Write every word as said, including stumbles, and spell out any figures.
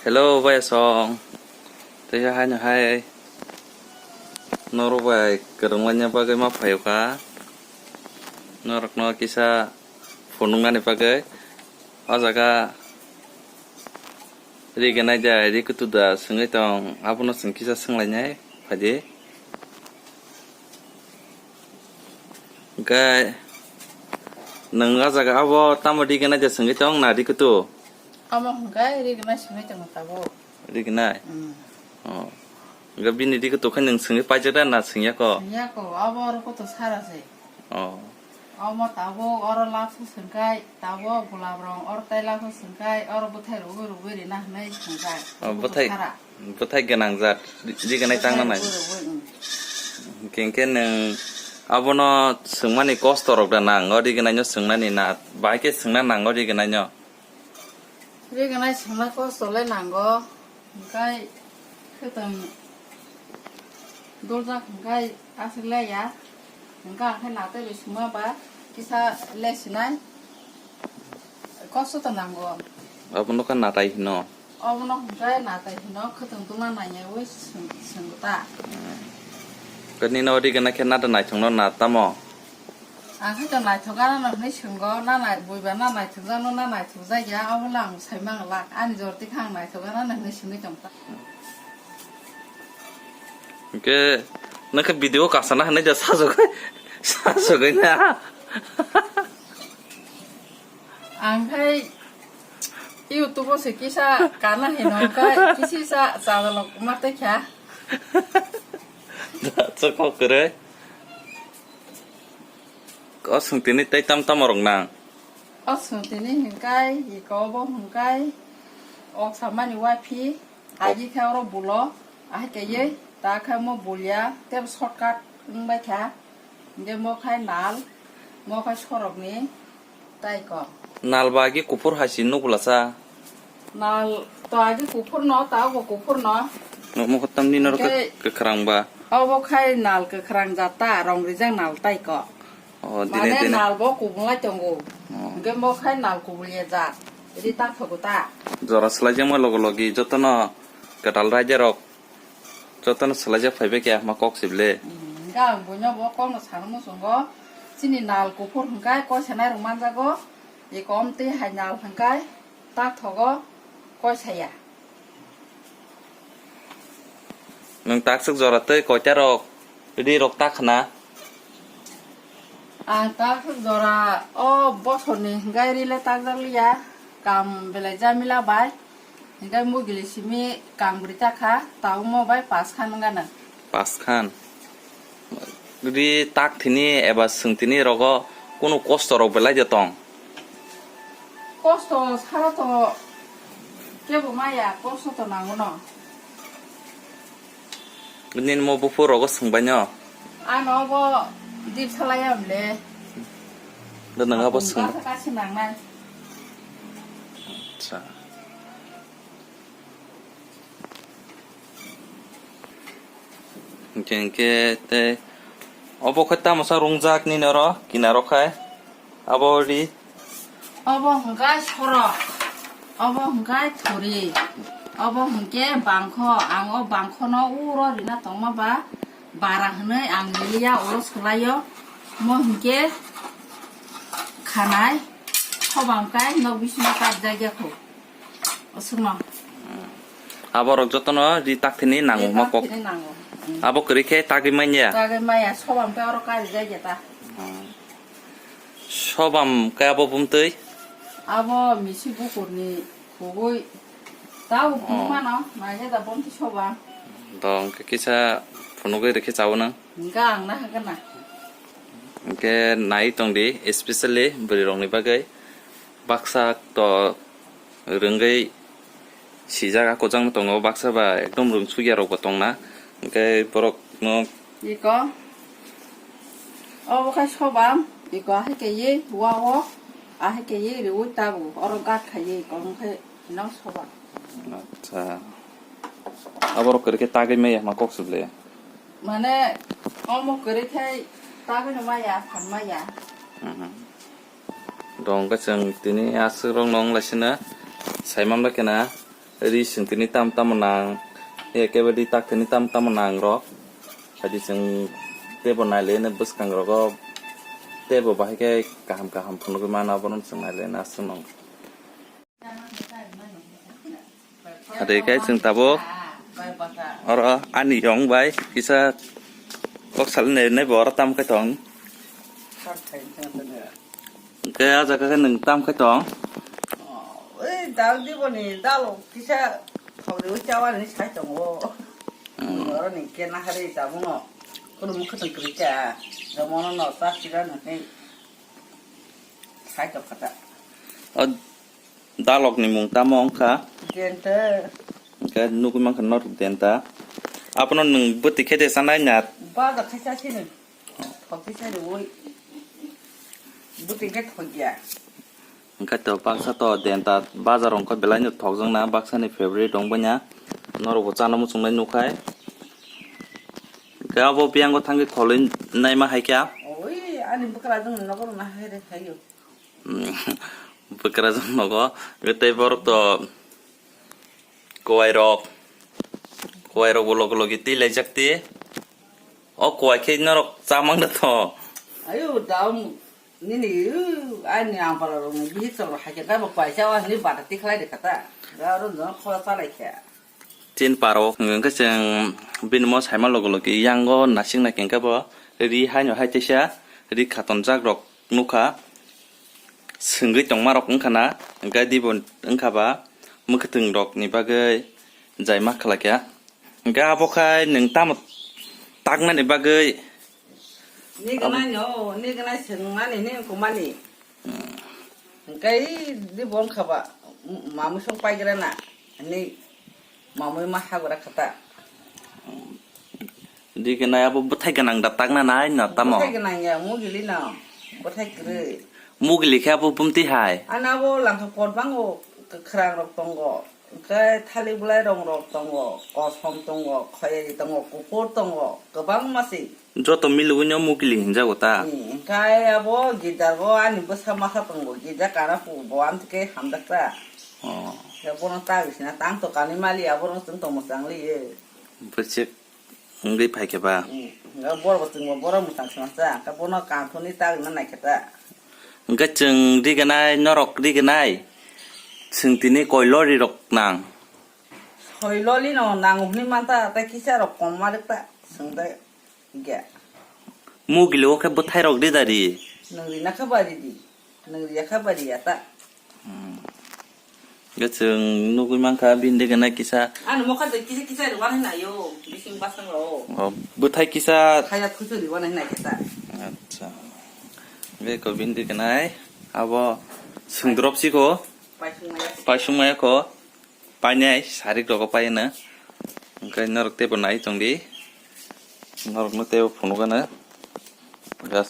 Hello, bai asong. Tei haino hai norok bai kwrwnglaina bagwi ma phaio kha. Norokno kisa phunuknani bagwi. O jaga ri gwnai da, ri kutu da swngwi tong, abono chwng kisa swnglainai phaidi. Hwnkhe nwng o jaga abo tamo ri gwnai da swngwi tong na ri kutu? Omo hwnkhe ri gwnai swngwi tongo tabuk. Ri gwnai? Mm. Oh. Hwnkhe bini ri kutu khe nwng swngwi paijak da na swngya ko? Swngya ko, abo oro kutu sara se. Oh. Omo tabuk oro lakhu swngkhai, tabuk gulab rong oro tai lakhu swngkhai, oro bwthai rwgwi rwgwi rina hwnwi swngkhai. Oh, bwthai, bwthai gwnang jat, ri gwnai tang nanai. Bwthai rwgwi rwgwi, mm. Hwnkhe nwng abono swngmani kosto rok da nang, o ri gwnai no swngnani na, bahai khe swngna nang o ri gwnai no? Ri gwnai swngna kosto le nango, hwnkhe khwtwng doljak hwnkhe aswk le ya, hwnkhe ang khe natwi bai swngma ba kisa le sinai kosto to nango. Abono khe natai hino? Obono hwnkhe natai hino, khwtwng duna nangyawi swng-, swngwta. Khe nini o ri gwnai khe nata naithokno na tamo? Ang khe to naithok gana no hwnwi swnggo, na nai-, buiba na naithokjakno na naithokjak ya, obo le ang sai mangwlak. Ani jor tikha ang naithok gana no hwnwi swngwi tongkha. Hwnkhe nokhe video kasana hwnwi da sajagwi, sajagwi na. Ang khai YouTube o se kisa kana hino, hwnkhe kisi sa chadalok ma tei kha. Da, chokok kwrwi. O swng tini tei tam tamo rok nang? O swng tini hwnkai, iko bo hwnkai, ok samani waphi, agi khe oro bulo, ahai kaiye, ta khe mo bulya, tebo shortcut wngbai kha, hingke mo khai nal, mo khai sorokni tai ko. Nal ba agi kuphur hai si nuk bwlasa? Nal to agi kuphur no, ta bo kuphur no. Nuk mukha tamni norok. Hingke kwkhwrang ba? Obo khai nal kwkhwrang jat ta, rong rijak nal tai ko. O, dine, mane dine. Nal bo kubulai tongo. O. Hingke mo khai nal kubulya jat. Ri ta thogo ta. Jora swlaijakma logo logi jotono kwtal raida rok jotono swlaijak phaibai khe ma kok sibile. Hmm, hingke ang buino bo kokno sana muchungo. Chini nal kuphur hingke koi sanai rok manjago. Eko omtwi hai nal hingke ta thogo koi saya. Nwng takswk jora tei koita rok ri rok ta khna? Ang takswk jora o bosorni hwnkhe ri le takjak liya, kam belai jamila bai, hwnkhe mugili simi kang bwrwi ta kha, tabukmo bai paskhan wngkha nang. Paskhan? Ri tak thini eba swng thini rogo kunu kosto rok belai de tong? Kosto sara to kebo maya, kosto to nango no. Nini mo buphuru rogo swngbai no? Ano bo dip salai amle. Da nang abo swng. Kasi nangnai. Acha. Hingke, hingke tei obo khe tamo sa rungjak nini oro kinaro khai? Abo ri. Obo hwnkhe sorok, obo hwnkhe thuri, obo hwnkhe bangkho. Ang o bangkhono uro rina tongma ba bara hwnwi ang liya, oro swlaio. Mo hwnkhe khanai, sobam kai nok bisingo kabjak ya kho. Aswkno. Aborok jotono ri takthini nango. Ri ma kok. Takthini nango. Hmm. Abo kwrwi khe tagwi manya? Tagwi maya, sobam khe oro karijak ya ta. Hmm. Sobam khe abo bumtwi? Abo misi bukurni khugui. Tao, oh, phunuk mano, naikhe da bomti sobam. Dong khe kisa phunugwi rikhe chawo nang. Hingkhe ang nahagana. Hingkhe nai tongdi, especially bwrwirokni bagwi. Baksa to rwngwi sijak, a kwchangma tongo, baksa ba ekdom rwngsukya rokbo tongna, hwnkhe borokno. Iko obo khai sobam, iko ahai kaiwi wa-o, ahai kaiwi riui tabu, oro gat khaiwi iko wngkhe ino sobam. Acha, aborok kwrwikhe tagwi maya ma kok suble? Mane omo kwrwi khai tagwino maya, phan maya. Mhm. Dong khe chwng tini aswk rok nong lai sina sai man bai khe na. Ri sing tini tam tamo nang, ya kebo ri tak tini tam tamo nang rok. Adi sing tebo nai le ne bwskang rogo tebo bahai khe kaham kaham phunugwi mano, abono sing nai le na sung nang. Ade kai chwng tabuk oro ani yong bai kisa kok salai nai bo oro tam kai tong. Hwnkhe ah jaga khe nwng tam kai tong. Oi dal diboni dalo kisa thokni ui chawa ni sai tongo. Oro ni kena hari tabukno. Kono mukha tong kwrwi cha. Jomono no ta sira no hei. Sai tong kha ta. O dalok ni mung tamo wngkha? Denta. Hwnkhe nugwi mankha norok denta. Abono nwng bwtwi khe de sanai na? Baja khaisa sini. Thokti sani ui. Bwtwi khe thokya. Hwnkhe to baksa to denta bazar wngkha belai no thokjakna, baksa ni favorite wng banya. Norok bo chana muchungnai nukhai. Hwnkhe abo biyango thangwi kholwi naima hai kha. Oi, ani bwkra jwng nogo rwna hai re khaio. Bwkrajwk nogo tei borok to kwai rok, kwai rok bo logi logi twi laijak ti. O kwai khe norok chamang da to. Ayo dam nini u, ani ampara rok ni bihik chok rok hai khe dabo kwai chawa hwnwi bata tikhlai de kata. Da aro no khola chalai khe. Chin parok hwnkhe chwng bini mo saima logi logi yango nasing nai khe bo ri haino hai teisa ri khaton jak rok nukha. Swngwi tongma rok wngkha na, hwnkhe dibo wngkha ba mwkhwtwng rok ni bagwi jai ma khlai kha. Hwnkhe abo khai nwng tamo taknani bagwi? Ni gwnai no, ni gwnai swngnani, ni wngkukmani. Hwnkhe dibo wngkha ba, mamwi song paigrana, ni mamwi ma hagra khata. Di gwnai abo bwthai gwnang da takna nai no tamo? Bwthai gwnang ya, mugili no, bwthai kwrwi. Mugili khe abo bumti hai? Ano abo langkha pot bango, kwkhwrang rok tongo, hwnkhe thalik bwlai rong rok tongo, kosom tongo, khoyari tongo, kuphur tongo, kwbangma se. Joto milwino mugili hinjago ta? Hmm, hwnkhe abo girja go ani bwsa masa tongo, girja kana pu bo amtike hamjakta. Oh. Bono tagwi sina tang to kanwi mali abo rong chwng tongmo chang liye. Bwswk wngwi phai khe ba? Hmm, hwnkhe borok bo chwngbo borok mwchang sima cha, hwnkhe bono kanthoni tagwina nai khe ta. Hwnkhe chwng riganai, norok riganai, chwng tini koi lori rok nang? Soi loli no nango hwnwi manta, tei kisa rok kom ma rwkta, chwng tei. Hwnkhe. Mugili o khe bwthai rok rida ri? Nwng rina khe ba ridi. Nwng riya khe ba riya ta. Hmm. Hwnkhe chwng nugwi mankha bini gana kisa. Ani mokha de kisa kisa riwana hinai yo. Bising basang ro. O, bwthai kisa. Khaya thusu riwana hinai kisa. Acha. Beko bini gana abo swngdrop siko. Paisung maya. Paisung maya ko. Painai sarik rogo paino. Hwnkhe norok teibo nai tongdi. Norokno teibo phunukgano. Gas